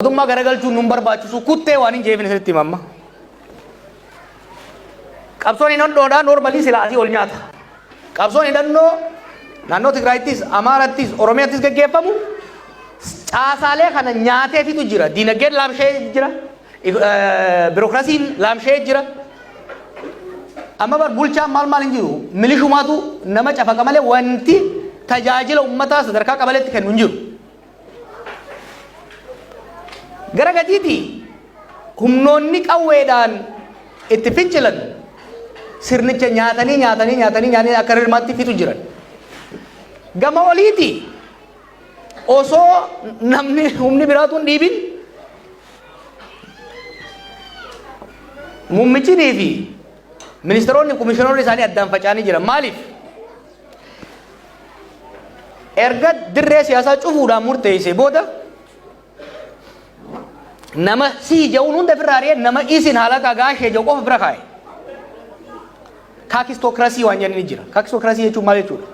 Mootummaa garagalchuun nun barbaachisu kuttee waan hin jeefin isinitti hima amma. Qabsoon hidhannoodhaa normally silaa asii ol nyaata. Qabsoon hidhannoo naannoo Tigraayittis, Amaarattis, Oromiyaattis gaggeeffamu caasaalee kana nyaatee fitu jira. Diinagdeen laamshee jira. Birookiraasiin laamshee jira. Amma bar bulchaan maal maal hin jiru. Milishumaatu nama cafaqa malee wanti tajaajila uummataa sadarkaa qabaleetti kennu hin jiru. Gara gadiiti humnoonni qawweedhaan itti fincilan sirnicha nyaatanii nyaatanii nyaatanii nyaatanii akka rirmaatti fixu jiran. Gama oliiti osoo namni humni biraatu hin dhiibin muummichinii fi ministeeronni komishinoonni isaanii addaan faca'anii jiran. Maaliif? Erga dirree siyaasaa cufuudhaan murteessee booda nama sii ja'uun hunda ofirraa ari'ee nama isin halaqa gaashee ja'u qofa bira kaa'e. Kaakistokirasii waan jedhani jira. Kaakistokirasii jechuun maal jechuudha?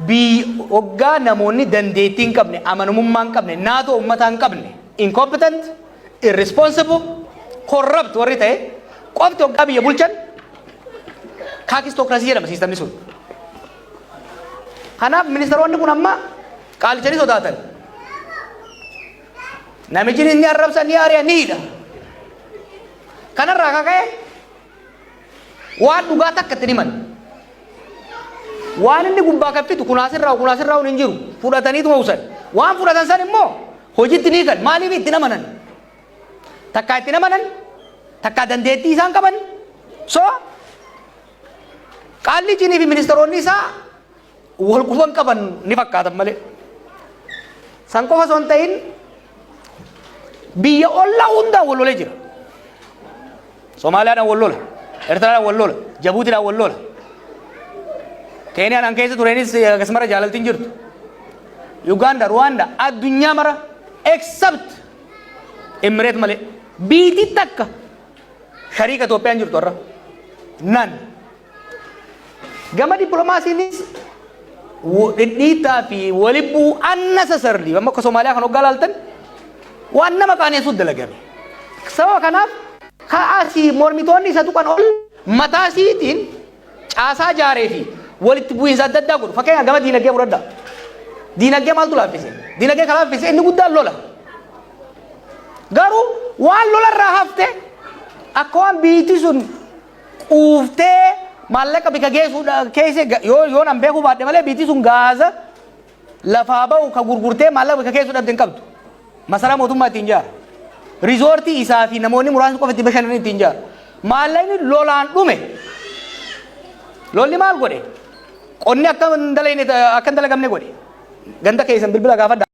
Biyyi hoggaa namoonni dandeettii hin qabne, amanamummaa hin qabne, naatoo uummataa hin qabne, incompetent, irresponsible, corrupt warri ta'e qofti hoggaa biyya bulchan kaakistokirasii jedhama siistamni sun. Kanaaf ministeeronni kun amma qaalicha ni sodaatan. Namichi inni arrabsa ni ari'a ni hidha. Kanarraa kaka'e waan dhugaa takka itti himan. Waan inni gubbaa kaffitu kunaasirraa kunaasirraa hin jiru. Fudhataniituma usan. Waan fudhatan san immoo hojiitti ni hiikan. Maaliif itti amanan? Takkaa itti amanan, takkaa dandeettii isaan qaban. So Qaallichinii fi ministeeronni isaa wal quban qaban ni fakkaatan malee. San qofa osoo hin ta'in biyya ollaa hundaan wal lolee jira. Somaaliyaadhaan wal lola, Eertiraadhaan wal lola, Jabuutiidhaan wal lola. Keeniyaadhaan keessa tureenis akkasumara jaalaltiin jirtu. Uganda, Ruwaanda, addunyaa mara except Emireet malee biitii takka shariika Itoophiyaan jirtu har'a. Nan. Gama dippiloomaasiinis dhidhiittaa fi walibbuu unnecessarily amma akka Somaaliyaa kan hoggaa laaltan waan nama qaaneessuuf dalagame. Sababa kanaaf ka'asii mormitoonni isa tuqan ol mataa isiitiin caasaa jaaree fi walitti bu'iinsa adda addaa godhu. Fakkeenyaaf gama diinagdee fudhadhaa. Diinagdee maaltu laaffise? Diinagdee kan laaffise inni guddaan lola. Garuu waan lolarraa hafte akka waan biitti sun quuftee maallaqa bika geessuudha keessa yoo yoo nan beekuu baadhe malee biitti sun gaaza lafaa ba'u ka gurgurtee maallaqa bika geessuu dhabde hin qabdu. Masaraa mootummaa ittiin ijaara. Riizoortii isaa fi namoonni muraasni qofa itti bashannanan ittiin ijaara. Maallaqni lolaan dhume. Lolli maal godhe? Qonni akka hin dalagne akka hin dalagamne godhe. Ganda keessan bilbila gaafadha.